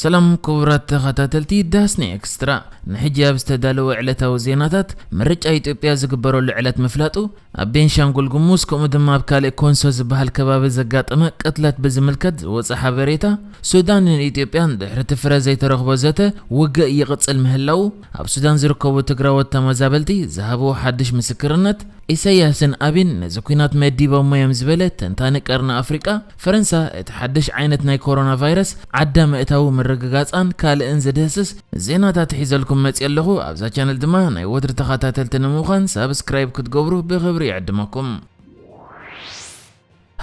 ሰላም ክቡራት ተኸታተልቲ ዳስኒ ኤክስትራ፣ ንሕጂ ኣብ ዝተዳለወ ዕለታዊ ዜናታት፣ ምርጫ ኢትዮጵያ ዝግበረሉ ዕለት ምፍላጡ፣ ኣብ ቤንሻንጉል ጉሙዝ ከምኡ ድማ ኣብ ካልእ ኮንሶ ዝበሃል ከባቢ ዘጋጠመ ቅትለት ብዝምልከት ዝወፀ ሓበሬታ፣ ሱዳንን ኢትዮጵያን ድሕሪ እቲ ፍረ ዘይተረኽቦ ዘተ ውግእ ይቕፅል ምህላው፣ ኣብ ሱዳን ዝርከቡ ትግራዎት ተመዛበልቲ ዝሃብዎ ሓድሽ ምስክርነት፣ ኢሳያስን ኣቢን ነዚ ኲናት መዲቦሞ እዮም ዝበለ ተንታኒ ቀርኒ ኣፍሪቃ፣ ፈረንሳ እቲ ሓድሽ ዓይነት ናይ ኮሮና ቫይረስ ዓዳ ምእታዉ ምርግጋጻን ካልእን ዝድህስስ ዜናታት ሒዘልኩም መጽየ ኣለኹ። ኣብዛ ቻነል ድማ ናይ ወትሪ ተኸታተልቲ ንምዃን ሳብስክራይብ ክትገብሩ ብኽብሪ ይዕድመኩም።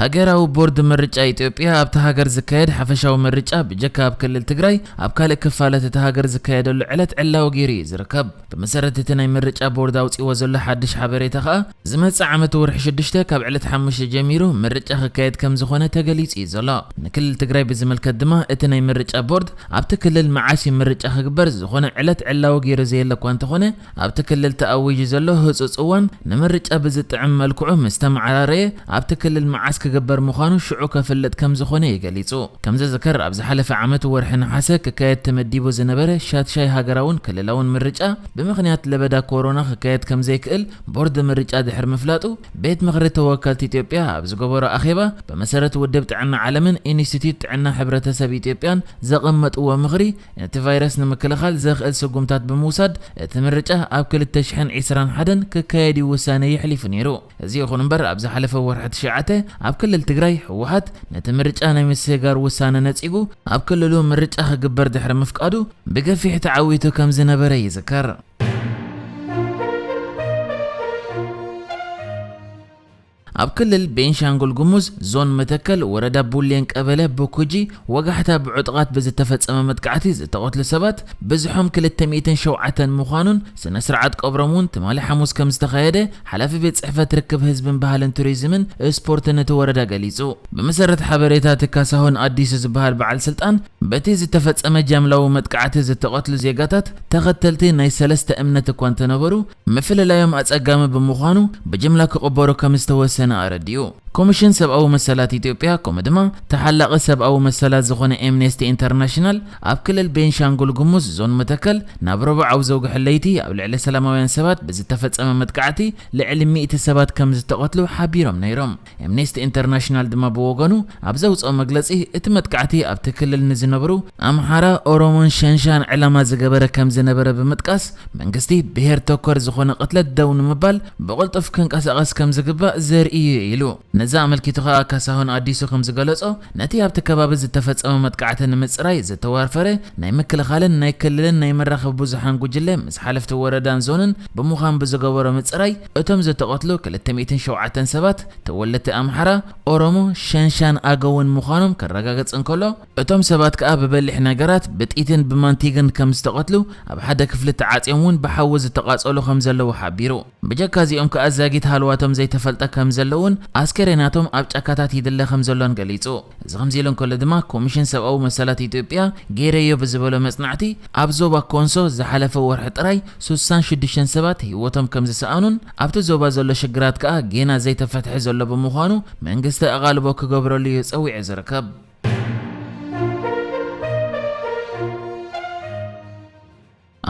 ሃገራዊ ቦርድ ምርጫ ኢትዮጵያ ኣብቲ ሃገር ዝካየድ ሓፈሻዊ ምርጫ ብጀካ ኣብ ክልል ትግራይ ኣብ ካልእ ክፋላት እቲ ሃገር ዝካየደሉ ዕለት ዕላዊ ገይሩ እዩ ዝርከብ። ብመሰረት እቲ ናይ ምርጫ ቦርድ ኣውፂዎ ዘሎ ሓድሽ ሓበሬታ ከኣ ዝመጽእ ዓመት ወርሒ ሽዱሽተ ካብ ዕለት ሓሙሽተ ጀሚሩ ምርጫ ክካየድ ከም ዝኾነ ተገሊጹ እዩ ዘሎ። ንክልል ትግራይ ብዝምልከት ድማ እቲ ናይ ምርጫ ቦርድ ኣብቲ ክልል መዓስ እዩ ምርጫ ክግበር ዝኾነ ዕለት ዕላዊ ገይሩ ዘየለ እኳ እንተኾነ ኣብቲ ክልል ተኣዊጁ ዘሎ ህጹጽ እዋን ንምርጫ ብዝጥዕም መልክዑ ምስ ተመዓራረየ ኣብቲ ክልል መዓስ ክግበር ምዃኑ ሽዑ ከፍልጥ ከም ዝኾነ እዩ ገሊጹ። ከም ዝዝከር ኣብ ዝሓለፈ ዓመት ወርሒ ነሓሰ ክካየድ ተመዲቡ ዝነበረ ሻድሻይ ሃገራውን ክልላውን ምርጫ ብምኽንያት ለበዳ ኮሮና ክካየድ ከም ዘይክእል ቦርድ ምርጫ ድሕሪ ምፍላጡ ቤት ምኽሪ ተወከልቲ ኢትዮጵያ ኣብ ዝገበሮ ኣኼባ ብመሰረት ውድብ ጥዕና ዓለምን ኢንስቲትዩት ጥዕና ሕብረተሰብ ኢትዮጵያን ዘቐመጥዎ ምኽሪ ነቲ ቫይረስ ንምክልኻል ዘኽእል ስጉምታት ብምውሳድ እቲ ምርጫ ኣብ ክልተ ሽሕን ዕስራን ሓደን ክካየድ እዩ ውሳነ የሕሊፉ ነይሩ። እዚ ይኹን እምበር ኣብ ዝሓለፈ ወርሒ ትሽዓተ ኣብ ክልል ትግራይ ህወሓት ነቲ ምርጫ ናይ ምስግጋር ውሳነ ነጺጉ ኣብ ክልሉ ምርጫ ክግበር ድሕሪ ምፍቃዱ ብገፊሕ ተዓዊቱ ከም ዝነበረ ይዝከር። ኣብ ክልል ቤንሻንጉል ጉሙዝ ዞን መተከል ወረዳ ቡሌን ቀበለ ብኩጂ ወጋሕታ ብዕጡቓት ብዝተፈጸመ መጥቃዕቲ ዝተቐትሉ ሰባት ብዝሖም ክልተ ሚእትን ሸውዓተን ምዃኑን ስነ ስርዓት ቀብሮም እውን ትማሊ ሓሙስ ከም ዝተኻየደ ሓላፊ ቤት ጽሕፈት ርክብ ህዝብን ባህልን ቱሪዝምን ስፖርትን እቲ ወረዳ ገሊጹ። ብመሰረት ሓበሬታ እቲ ካሳሁን ኣዲሱ ዝበሃል በዓል ስልጣን በቲ ዝተፈጸመ ጃምላዊ መጥቃዕቲ ዝተቐትሉ ዜጋታት ተኸተልቲ ናይ ሰለስተ እምነት እኳ እንተነበሩ ምፍልላዮም ኣጸጋሚ ብምዃኑ ብጅምላ ክቕበሩ ከም ዝተወሰነ ኣረዲኡ። ኮሚሽን ሰብኣዊ መሰላት ኢትዮጵያ ከምኡ ድማ ተሓላቒ ሰብኣዊ መሰላት ዝኾነ ኤምኔስቲ ኢንተርናሽናል ኣብ ክልል ቤንሻንጉል ጉሙዝ ዞን መተከል ናብ ረቡዕ ኣብ ዘውግሐ ለይቲ ኣብ ልዕሊ ሰላማውያን ሰባት ብዝተፈጸመ መጥቃዕቲ ልዕሊ ሚእቲ ሰባት ከም ዝተቐትሉ ሓቢሮም ነይሮም። ኤምኔስቲ ኢንተርናሽናል ድማ ብወገኑ ኣብ ዘውፅኦ መግለፂ እቲ መጥቃዕቲ ኣብቲ ክልል ንዝነብሩ ኣምሓራ፣ ኦሮሞን ሸንሻን ዕላማ ዝገበረ ከም ዝነበረ ብምጥቃስ መንግስቲ ብሄር ተኮር ዝኾነ ቅትለት ደው ንምባል ብቕልጡፍ ክንቀሳቐስ ከም ዝግባእ ዘርኢ እዩ ኢሉ። ነዚ ኣመልኪቱ ከኣ ካሳሁን ኣዲሱ ከም ዝገለጾ ነቲ ኣብቲ ከባቢ ዝተፈጸመ መጥቃዕቲ ንምጽራይ ዝተዋፈረ ናይ ምክልኻልን ናይ ክልልን ናይ መራኸቢ ብዙሓን ጉጅለ ምስ ሓለፍቲ ወረዳን ዞንን ብምዃን ብዝገበሮ ምጽራይ እቶም ዝተቐትሉ ክልተ ሚእትን ሸውዓተን ሰባት ተወለድቲ ኣምሓራ፣ ኦሮሞ፣ ሸንሻን ኣገውን ምዃኖም ከረጋግጽ እንከሎ እቶም ሰባት ከኣ ብበሊሕ ነገራት ብጥይትን ብማንቲግን ከም ዝተቐትሉ ኣብ ሓደ ክፍሊ ተዓጽዮም እውን ብሓዊ ዝተቓጸሉ ከም ዘለዉ ሓቢሩ። ብጀካ እዚኦም ከኣ ዛጊት ሃልዋቶም ዘይተፈልጠ ከም ዘለውን ኣስከሬናቶም ኣብ ጫካታት ይድለ ከም ዘሎን ገሊጹ። እዚ ከምዚ ኢሉ እንከሎ ድማ ኮሚሽን ሰብኣዊ መሰላት ኢትዮጵያ ገይረዮ ብዝበሎ መጽናዕቲ ኣብ ዞባ ኮንሶ ዝሓለፈ ወርሒ ጥራይ ሱሳን ሽዱሽተን ሰባት ህይወቶም ከም ዝሰኣኑን ኣብቲ ዞባ ዘሎ ሽግራት ከኣ ጌና ዘይተፈትሐ ዘሎ ብምዃኑ መንግስቲ ኣቓልቦ ክገብረሉ እዩ ጸዊዑ ዝርከብ።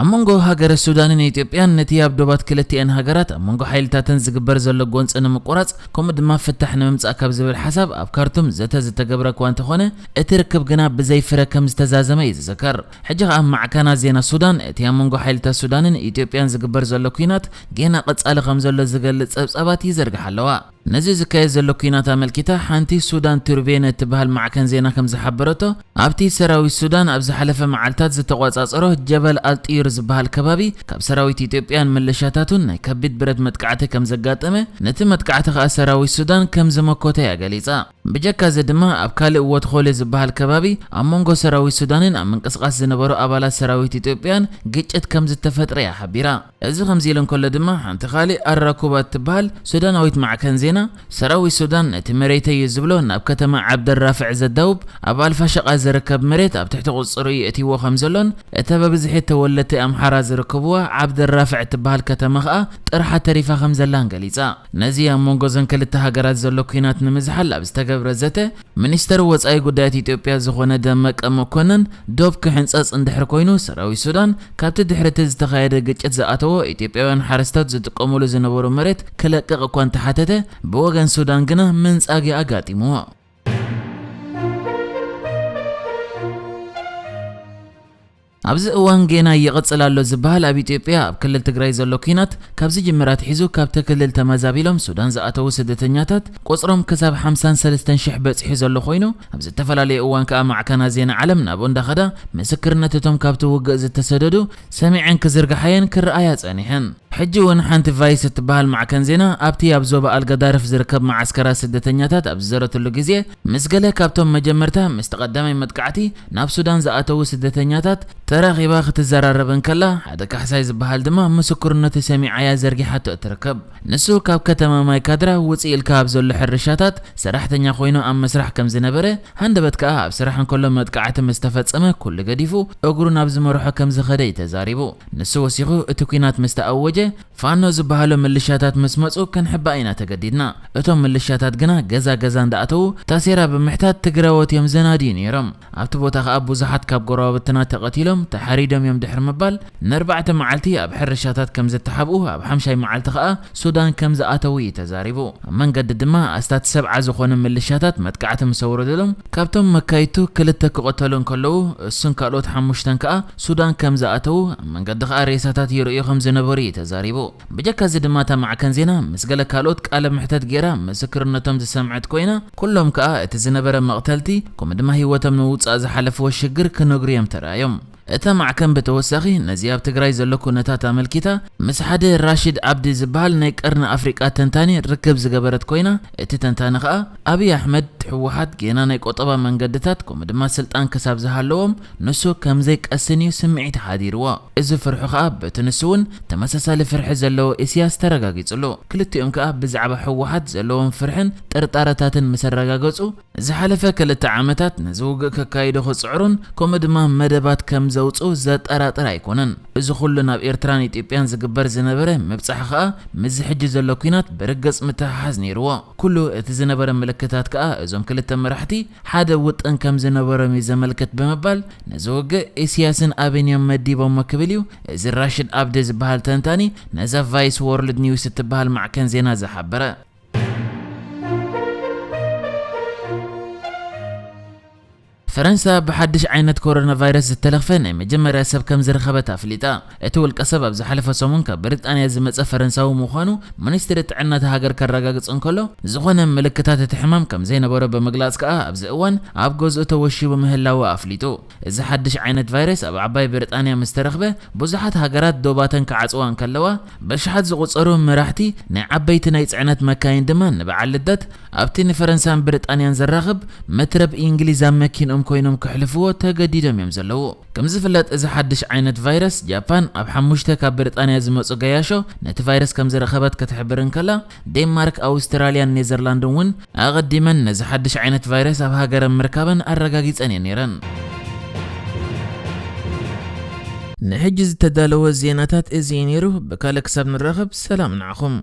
ኣብ መንጎ ሃገረ ሱዳንን ኢትዮጵያን ነቲ ኣብ ዶባት ክልቲኤን ሃገራት ኣብ መንጎ ሓይልታተን ዝግበር ዘሎ ጎንፂ ንምቁራፅ ከምኡ ድማ ፍታሕ ንምምፃእ ካብ ዝብል ሓሳብ ኣብ ካርቱም ዘተ ዝተገብረ እኳ እንተኾነ እቲ ርክብ ግና ብዘይ ፍረ ከም ዝተዛዘመ እዩ ዝዝከር። ሕጂ ከኣ ማዕከናት ዜና ሱዳን እቲ ኣብ መንጎ ሓይልታት ሱዳንን ኢትዮጵያን ዝግበር ዘሎ ኲናት ጌና ቀጻሊ ከም ዘሎ ዝገልጽ ጸብጻባት ይዘርግሓ ኣለዋ። ነዚ ዝካየድ ዘሎ ኲናት ኣመልኪታ ሓንቲ ሱዳን ቱርቤን እትበሃል ማዕከን ዜና ከም ዝሓበረቶ ኣብቲ ሰራዊት ሱዳን ኣብ ዝሓለፈ መዓልታት ዝተቖጻጸሮ ጀበል ኣልጥዩር ዝበሃል ከባቢ ካብ ሰራዊት ኢትዮጵያን ምልሻታቱን ናይ ከቢድ ብረት መጥቃዕቲ ከም ዘጋጠመ ነቲ መጥቃዕቲ ከኣ ሰራዊት ሱዳን ከም ዝመኮተ እያ ገሊጻ። ብጀካ እዚ ድማ ኣብ ካልእ ወትኾሌ ዝበሃል ከባቢ ኣብ መንጎ ሰራዊት ሱዳንን ኣብ ምንቅስቓስ ዝነበሩ ኣባላት ሰራዊት ኢትዮጵያን ግጭት ከም ዝተፈጥረ እያ ሓቢራ። እዚ ከምዚ ኢሉ እንከሎ ድማ ሓንቲ ካልእ ኣራኩባ እትበሃል ሱዳናዊት ማዕከን ዜና ሰራዊት ሱዳን ነቲ መሬተይ እዩ ዝብሎ ናብ ከተማ ዓብደራፍዕ ዘዳውብ ኣብ ኣልፋሸቃ ዝርከብ መሬት ኣብ ትሕቲ ቁፅፅሩ የእትይዎ ከም ዘሎን እተ በብዝሒ ተወለድቲ ኣምሓራ ዝርከብዋ ዓብደራፍዕ እትበሃል ከተማ ከኣ ጥርሓ ተሪፋ ከም ዘላን ገሊጻ። ነዚ ኣብ መንጎ እዘን ክልተ ሃገራት ዘሎ ኲናት ንምዝሓል ኣብ ዝተገብረ ዘተ፣ ሚኒስተር ወጻኢ ጉዳያት ኢትዮጵያ ዝኾነ ደመቀ መኮነን፣ ዶብ ክሕንጸጽ እንድሕር ኮይኑ፣ ሰራዊት ሱዳን ካብቲ ድሕሪ እቲ ዝተኻየደ ግጭት ዝኣተዎ ኢትዮጵያውያን ሓረስቶት ዝጥቀሙሉ ዝነበሩ መሬት ክለቅቕ እኳ እንተሓተተ፣ ብወገን ሱዳን ግና ምንጻግ ኣጋጢምዎ። ኣብዚ እዋን ጌና ይቕጽል ኣሎ ዝበሃል ኣብ ኢትዮጵያ ኣብ ክልል ትግራይ ዘሎ ኲናት ካብ ዝጅምር ኣትሒዙ ካብቲ ክልል ተመዛቢሎም ሱዳን ዝኣተዉ ስደተኛታት ቁጽሮም ክሳብ ሓምሳን ሰለስተን ሽሕ በጺሑ ዘሎ ኮይኑ፣ ኣብ ዝተፈላለየ እዋን ከኣ ማዕከናት ዜና ዓለም ናብኡ እንዳኸዳ ምስክርነት እቶም ካብቲ ውግእ ዝተሰደዱ ሰሚዐን ክዝርግሓየን ክረኣያ ጸኒሐን። ሕጂ እውን ሓንቲ ቫይስ እትበሃል ማዕከን ዜና ኣብቲ ኣብ ዞባ ኣልጋዳርፍ ዝርከብ መዓስከራት ስደተኛታት ኣብ ዝዘረትሉ ግዜ፣ ምስ ገለ ካብቶም መጀመርታ ምስቲ ቀዳማይ መጥቃዕቲ ናብ ሱዳን ዝኣተዉ ስደተኛታት ተራኺባ ክትዘራረብ እንከላ፣ ሓደ ካሕሳይ ዝበሃል ድማ ምስክርነቱ ሰሚዓያ ዘርጊሓቶ እትርከብ። ንሱ ካብ ከተማ ማይ ካድራ ውጽእ ኢልካ ኣብ ዘሎ ሕርሻታት ሰራሕተኛ ኮይኑ ኣብ መስራሕ ከም ዝነበረ፣ ሃንደበት ከኣ ኣብ ስራሕ እንከሎ መጥቃዕቲ ምስ ተፈጸመ ኩሉ ገዲፉ እግሩ ናብ ዝመርሖ ከም ዝኸደ እዩ ተዛሪቡ። ንሱ ወሲኹ፣ እቲ ኲናት ምስ ተኣወጀ፣ ፋኖ ዝበሃሉ ምልሻታት ምስ መጹ ክንሕባእ ኢና ተገዲድና። እቶም ምልሻታት ግና ገዛ ገዛ እንዳኣተዉ ታሴራ ብምሕታት ትግራዎት እዮም ዘናድዩ ነይሮም። ኣብቲ ቦታ ከኣ ብዙሓት ካብ ጎረባብትና ተቐቲሎም፣ ተሓሪዶም እዮም ድሕሪ ምባል፣ ንኣርባዕተ መዓልቲ ኣብ ሕርሻታት ከም ዝተሓብኡ፣ ኣብ ሓምሻይ መዓልቲ ከኣ ሱዳን ከም ዝኣተዉ እዩ ተዛሪቡ። ኣብ መንገዲ ድማ ኣስታት ሰብዓ ዝኾኑ ምልሻታት መጥቃዕቲ ምስ ኣውረደሎም፣ ካብቶም መካይቱ ክልተ ክቐተሉ እንከለዉ፣ እሱን ካልኦት ሓሙሽተን ከኣ ሱዳን ከም ዝኣተዉ፣ ኣብ መንገዲ ከኣ ሬሳታት ይርእዩ ከም ዝነበሩ እዩ ተዛሪቡ። ብጀካ እዚ ድማ እታ ማዕከን ዜና ምስ ገለ ካልኦት ቃለ ምሕተት ጌራ ምስክርነቶም ዝሰምዐት ኮይና፣ ኩሎም ከኣ እቲ ዝነበረ መቕተልቲ፣ ከምኡ ድማ ህይወቶም ንምውጻእ ዝሓለፍዎ ሽግር ክነግሩ እዮም ተራእዮም። እታ ማዕከን ብተወሳኺ ነዚ ኣብ ትግራይ ዘሎ ኩነታት ኣመልኪታ ምስ ሓደ ራሽድ ኣብዲ ዝበሃል ናይ ቀርኒ ኣፍሪቃ ተንታኒ ርክብ ዝገበረት ኮይና፣ እቲ ተንታኒ ከኣ ኣብይ ኣሕመድ ህወሓት ጌና ናይ ቆጠባ መንገድታት ከምኡ ድማ ስልጣን ክሳብ ዝሃለዎም ንሱ ከም ዘይቀስን እዩ ስምዒት ሓዲርዎ። እዚ ፍርሑ ከኣ በቲ ንሱ እውን ተመሳሳሊ ፍርሒ ዘለዎ ኢሳያስ ተረጋጊጹ ኣሎ። ክልቲኦም ከኣ ብዛዕባ ህወሓት ዘለዎም ፍርሕን ጥርጣረታትን ምስ ኣረጋገጹ፣ ዝሓለፈ ክልተ ዓመታት ነዚ ውግእ ከካይዱ ክጽዕሩን ከምኡ ድማ መደባት ከም ዘውጽኡ ዘጠራጥር ኣይኮነን። እዚ ኩሉ ናብ ኤርትራን ኢትዮጵያን ዝግበር ዝነበረ ምብጻሕ ከኣ ምስዚ ሕጂ ዘሎ ኲናት ብርግጽ ምትሕሓዝ ነይርዎ። ኩሉ እቲ ዝነበረ ምልክታት ከኣ እዞም ክልተ መራሕቲ ሓደ ውጥን ከም ዝነበሮም እዩ ዘመልክት ብምባል፣ ነዚ ውግእ ኢሳያስን ኣብይን እዮም መዲቦሞ ክብል እዩ እዚ ራሽድ ኣብዲ ዝበሃል ተንታኒ ነዛ ቫይስ ወርልድ ኒውስ እትበሃል ማዕከን ዜና ዝሓበረ። ፈረንሳ ብሓድሽ ዓይነት ኮሮና ቫይረስ ዝተለኽፈ ናይ መጀመርያ ሰብ ከም ዝረኸበት ኣፍሊጣ። እቲ ውልቀ ሰብ ኣብ ዝሓለፈ ሰሙን ካብ ብሪጣንያ ዝመጸ ፈረንሳዊ ምዃኑ ሚኒስትሪ ጥዕና እታ ሃገር ከረጋግጽ እንከሎ፣ ዝኾነ ምልክታት እቲ ሕማም ከም ዘይነበሮ ብምግላጽ ከኣ ኣብዚ እዋን ኣብ ገዝኡ ተወሺቡ ምህላዉ ኣፍሊጡ። እዚ ሓድሽ ዓይነት ቫይረስ ኣብ ዓባይ ብሪጣንያ ምስ ተረኽበ፣ ብዙሓት ሃገራት ዶባተን ክዓጽዋ እንከለዋ፣ በሽሓት ዝቑጸሩ መራሕቲ ናይ ዓበይቲ ናይ ጽዕነት መካይን ድማ ንበዓል ልደት ኣብቲ ንፈረንሳን ብሪጣንያን ዘራኽብ መትረብ እንግሊዝ ኣብ መኪንኦም ኮይኖም ከሕልፍዎ ተገዲዶም እዮም ዘለዉ። ከም ዝፍለጥ፣ እዚ ሓድሽ ዓይነት ቫይረስ ጃፓን ኣብ ሓሙሽተ ካብ ብሪጣንያ ዝመጹ ገያሾ ነቲ ቫይረስ ከም ዝረኸበት ክትሕብር እንከላ፣ ዴንማርክ፣ ኣውስትራልያን ኔዘርላንድን እውን ኣቐዲመን ነዚ ሓድሽ ዓይነት ቫይረስ ኣብ ሃገረን ምርካበን ኣረጋጊጸን እየን ነይረን። ንሕጂ ዝተዳለወ ዜናታት እዚ እዩ ነይሩ። ብካልእ ክሳብ ንራኸብ ሰላም ንዓኹም።